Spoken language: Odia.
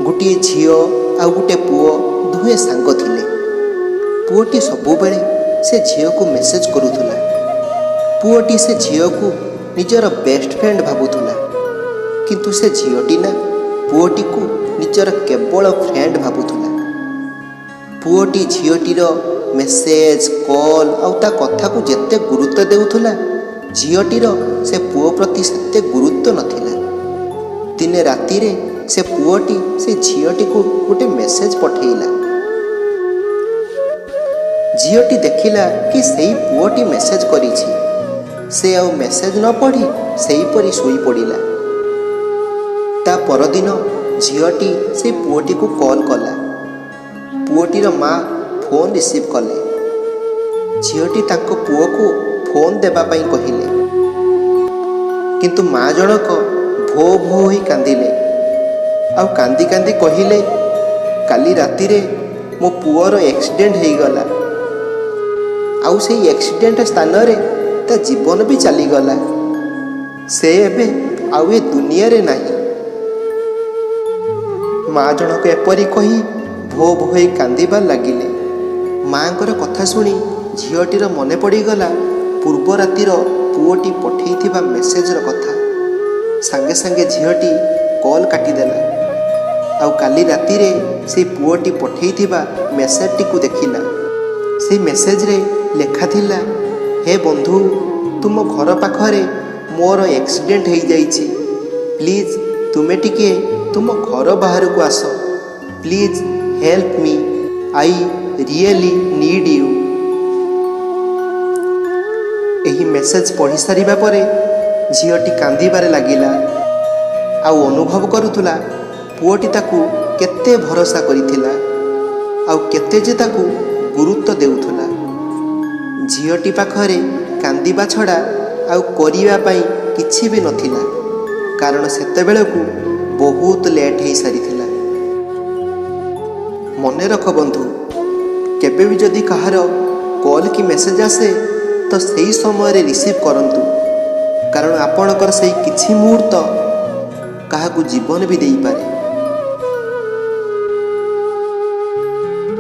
ଗୋଟିଏ ଝିଅ ଆଉ ଗୋଟେ ପୁଅ ଦୁହେଁ ସାଙ୍ଗ ଥିଲେ। ପୁଅଟି ସବୁବେଳେ ସେ ଝିଅକୁ ମେସେଜ୍ କରୁଥିଲା। ପୁଅଟି ସେ ଝିଅକୁ ନିଜର ବେଷ୍ଟ ଫ୍ରେଣ୍ଡ ଭାବୁଥିଲା, କିନ୍ତୁ ସେ ଝିଅଟି ନା ପୁଅଟିକୁ ନିଜର କେବଳ ଫ୍ରେଣ୍ଡ ଭାବୁଥିଲା। ପୁଅଟି ଝିଅଟିର ମେସେଜ୍, କଲ୍ ଆଉ ତା କଥାକୁ ଯେତେ ଗୁରୁତ୍ୱ ଦେଉଥିଲା, ଝିଅଟିର ସେ ପୁଅ ପ୍ରତି ସେତେ ଗୁରୁତ୍ୱ ନଥିଲା। ଦିନେ ରାତିରେ ସେ ପୁଅଟି ସେ ଝିଅଟିକୁ ଗୋଟେ ମେସେଜ୍ ପଠେଇଲା। ଝିଅଟି ଦେଖିଲା କି ସେଇ ପୁଅଟି ମେସେଜ୍ କରିଛି। ସେ ଆଉ ମେସେଜ୍ ନ ପଢ଼ି ସେହିପରି ଶୋଇପଡ଼ିଲା। ତା ପରଦିନ ଝିଅଟି ସେଇ ପୁଅଟିକୁ କଲ୍ କଲା। ପୁଅଟିର ମା ଫୋନ୍ ରିସିଭ୍ କଲେ। ଝିଅଟି ତାଙ୍କ ପୁଅକୁ ଫୋନ୍ ଦେବା ପାଇଁ କହିଲେ, କିନ୍ତୁ ମା ଜଣକ ଭୋ ଭୋ ହୋଇ କାନ୍ଦିଲେ ଆଉ କାନ୍ଦି କାନ୍ଦି କହିଲେ, "କାଲି ରାତିରେ ମୋ ପୁଅର ଆକ୍ସିଡେଣ୍ଟ ହେଇଗଲା ଆଉ ସେଇ ଆକ୍ସିଡେଣ୍ଟ ସ୍ଥାନରେ ତା ଜୀବନ ବି ଚାଲିଗଲା। ସେ ଏବେ ଆଉ ଏ ଦୁନିଆରେ ନାହିଁ।" ମା ଜଣକ ଏପରି କହି ଭୋ ଭୋ ହୋଇ କାନ୍ଦିବା ଲାଗିଲେ। ମାଙ୍କର କଥା ଶୁଣି ଝିଅଟିର ମନେ ପଡ଼ିଗଲା ପୂର୍ବ ରାତିର ପୁଅଟି ପଠେଇଥିବା ମେସେଜର କଥା। ସାଙ୍ଗେ ସାଙ୍ଗେ ଝିଅଟି କଲ୍ କାଟିଦେଲା ଆଉ କାଲି ରାତିରେ ସେଇ ପୁଅଟି ପଠେଇଥିବା ମେସେଜଟିକୁ ଦେଖିଲା। ସେଇ ମେସେଜରେ ଲେଖା ଥିଲା, "ହେ ବନ୍ଧୁ, ତୁମ ଘର ପାଖରେ ମୋର ଆକ୍ସିଡେଣ୍ଟ ହେଇଯାଇଛି। ପ୍ଲିଜ୍ ତୁମେ ଟିକିଏ ତୁମ ଘର ବାହାରକୁ ଆସ। Please help me, I really need you." ଏହି ମେସେଜ ପଢ଼ି ସାରିବା ପରେ ଝିଅଟି କାନ୍ଦିବାରେ ଲାଗିଲା ଆଉ ଅନୁଭବ କରୁଥିଲା ପୁଅଟି ତାକୁ କେତେ ଭରସା କରିଥିଲା ଆଉ କେତେ ଯେ ତାକୁ ଗୁରୁତ୍ୱ ଦେଉଥିଲା। ଝିଅଟି ପାଖରେ କାନ୍ଦିବା ଛଡ଼ା ଆଉ କରିବା ପାଇଁ କିଛି ବି ନଥିଲା, କାରଣ ସେତେବେଳକୁ ବହୁତ ଲେଟ୍ ହେଇସାରିଥିଲା। ମନେ ରଖ ବନ୍ଧୁ, କେବେ ବି ଯଦି କାହାର କଲ୍ କି ମେସେଜ୍ ଆସେ ତ ସେଇ ସମୟରେ ରିସିଭ୍ କରନ୍ତୁ, କାରଣ ଆପଣଙ୍କର ସେଇ କିଛି ମୁହୂର୍ତ୍ତ କାହାକୁ ଜୀବନ ବି ଦେଇପାରେ।